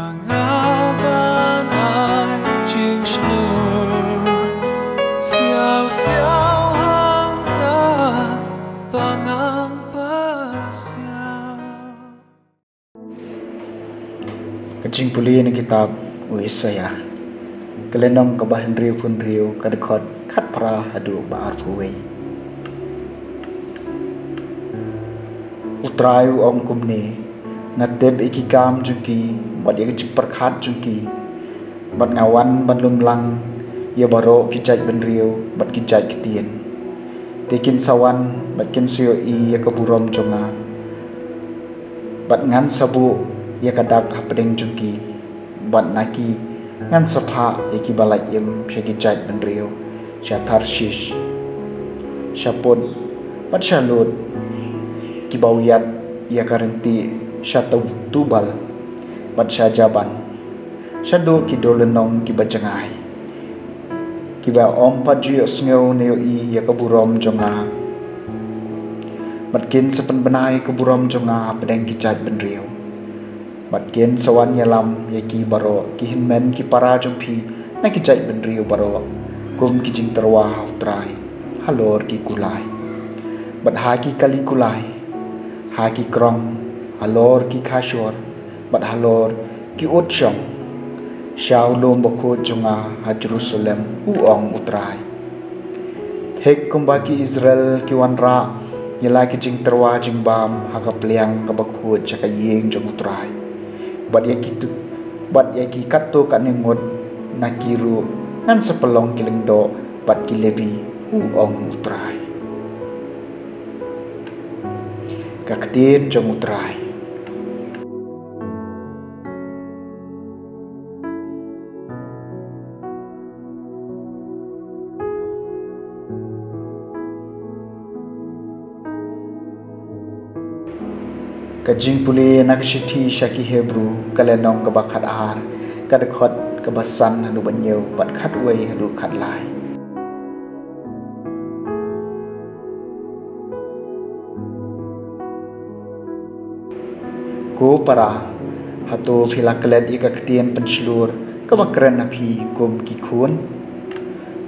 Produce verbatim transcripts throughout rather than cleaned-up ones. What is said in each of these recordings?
Nga ban ai jingshlur siaw siaw hangta ba ngam pasiaw. Ka jingpule na kitab u Isaiah, ka lynnong kaba hynriew phew hynriew, ka dkhot khatphra haduh ba arphew wei. U Trai u ong kumne: Nga tip ïa ki kam jong ki bad ïa ka jingpyrkhat jong ki, bad nga wan ban lumlang ïa baroh ki jaitbynriew bad ki jait ktien. Te kin sa wan bad kin sa ïohi ïa ka burom jong nga, bad ngan sa buh ïa ka dak hapdeng jong ki, bad na ki ngan sa phah ïa ki ba la im sha ki jaitbynriew, sha Tarshish, sha Put, bad sha Lud, ki ba ïoh ïa ka ryntih, sha Tu-, Tubal bad sha Javan, shaduh ki dewlynnong ki ba jngai, ki ba ym pat ju ïohsngew ne ïohi ïa ka burom jong nga. Bad kin sa pynbna ïa ka burom jong nga hapdeng ki jaitbynriew. Bad kin sa wan ïalam ïa ki baroh ki hynmen ki para jong phi na ki jaitbynriew baroh, kum ki jingtyrwa ha U Trai halor ki kulai, bad ha ki kali kulai, ha ki krong, halor ki khashor, bad halor ki ut shong, sha u lum bakhuid jong nga ha Jerusalem, u ong U Trai. Thik kumba ki Israel ki wanrah ïa la ki jingtyrwa jingbam ha ka pliang kaba khuid sha ka ïing jong U Trai, bad ïa ki tu-, bad ïa ki katto katne ngut na ki ruh ngan sa pynlong ki lyngdoh bad ki lebi, u ong U Trai. Ka ktien jong U Trai. Ka jingpule na ka shithi sha ki Hebru, ka lynnong kaba khatar, ka dkhot kaba san haduh ba hynñiew, bad khatwei haduh khatlai. Ko para, hato phi la klet ïa ka ktien pynshlur kaba kren ha phi kum ki khun?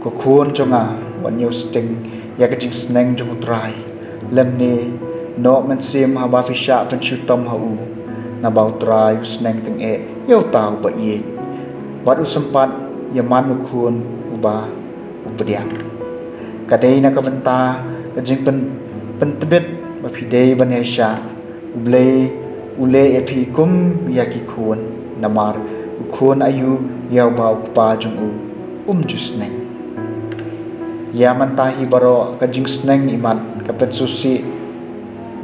Ko khun jong nga, wat ñiew sting ïa ka jingsneng jong U Trai, lymne noh mynsiem haba phi shah pynshitom ha u, naba U Trai u sneng tyngeh ïa uta uba ïeit, bad u sympat ïa man u khun uba u pdiang. Ka dei na ka bynta ka jingpyn-, pyntbit ba phi dei ban ïaishah. U Blei u leh ïa phi kum ïa ki khun, namar u khun aïu ïa uba u kpa jong u um ju sneng? Ïa mynta hi baroh ka jingsneng imat ka pynsngewsih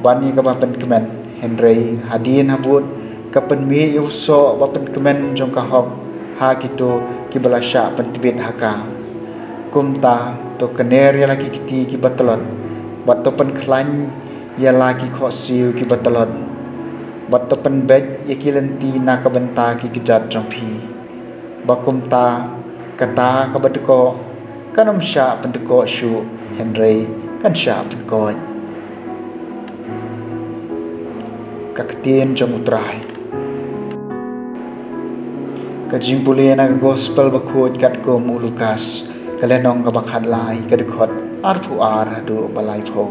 ban ïa kaba pynkmen, hynrei hadien habud ka pynmih ïa u soh ba pynkmen jong ka hok ha kito kiba la shah pyntbit ha ka. Kumta to kner ïa la ki kti kiba tlot, bad to pynkhlaiñ ïa la ki khohsiew kiba tlot, bad to pynbeit ïa ki lynti na ka bynta ki kjat jong phi, ba kumta kata kaba dkoh kan ym shah pyndkoh shuh, hynrei kan shah pynkoit. Ka ktien jong U Trai. Ka jingpule na ka Gospel bakhuid katkum u Lukas, ka lynnong kaba khatlai, ka dkhot arphew ar haduh ba laiphew.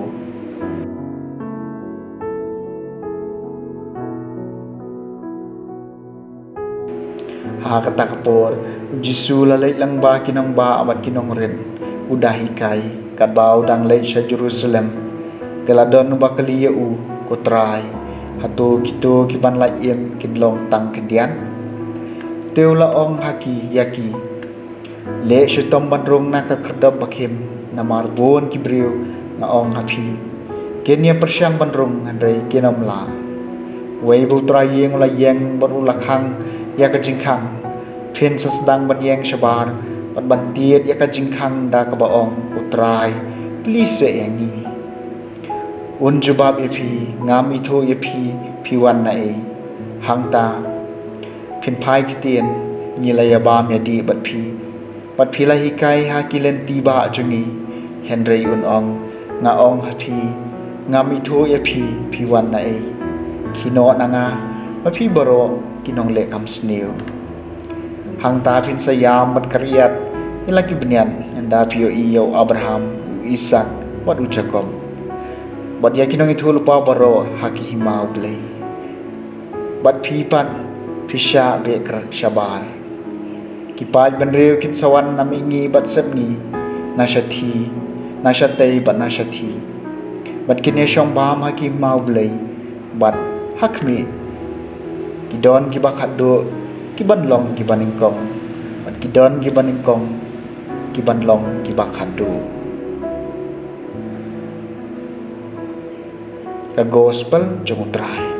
Ha kata ka por, u Jisu la leit lyngba ki nongbah bad ki nongrit, u da hikai, katba u dang leit sha Jerusalem. Te la don uba kylli ïa u, Ko Trai, hato kito kiban la im kin long tang khyndiat? Te u la ong ha ki, ïa ki, Leh shitom ban rung na ka khyrdop bakhim, namar bun ki briew, nga ong ha phi, kin ïa pyrshang ban rung, hynrei kin ym lah. Wei ba u trai ïing u la ïeng bad u la khang ïa ka jingkhang, phin sa sdang ban ïeng shabar bad ban tied ïa ka jingkhang da kaba ong, U Trai, plie seh ïa ngi. Un jubab ïa phi, Ngam ithuh ïa phi, phi wan na ei? Hangta phin phai ktien, Ngi la ïa bam ïa dih bad phi, bad phi la hikai ha ki lynti bah jong ngi. Hynrei un ong, Nga ong ha phi, ngam ithuh ïa phi, phi wan na ei? Khie noh na nga, ma phi baroh ki nongleh kam sniew. Hangta phin sa ïam bad kyrïat ïa la ki bniat ynda phi ïohi ïa u Abraham, u Isaak bad u Jakob, bad ïa ki nongïathuhlypa baroh ha ki hima U Blei. Bad phi pat phi shah beh kyrshah shabar. Ki paid bynriew kin sa wan na mihngi bad sepngi, na shathie, na shatei bad na shathie. Bad kin ïashong bam ha ki hima U Blei, bad ha khmih ki don kiba khatduh ki ban long kiba nyngkong, bad ki don kiba nyngkong ki ban long kiba khatduh. Ka Gospel jong U Trai.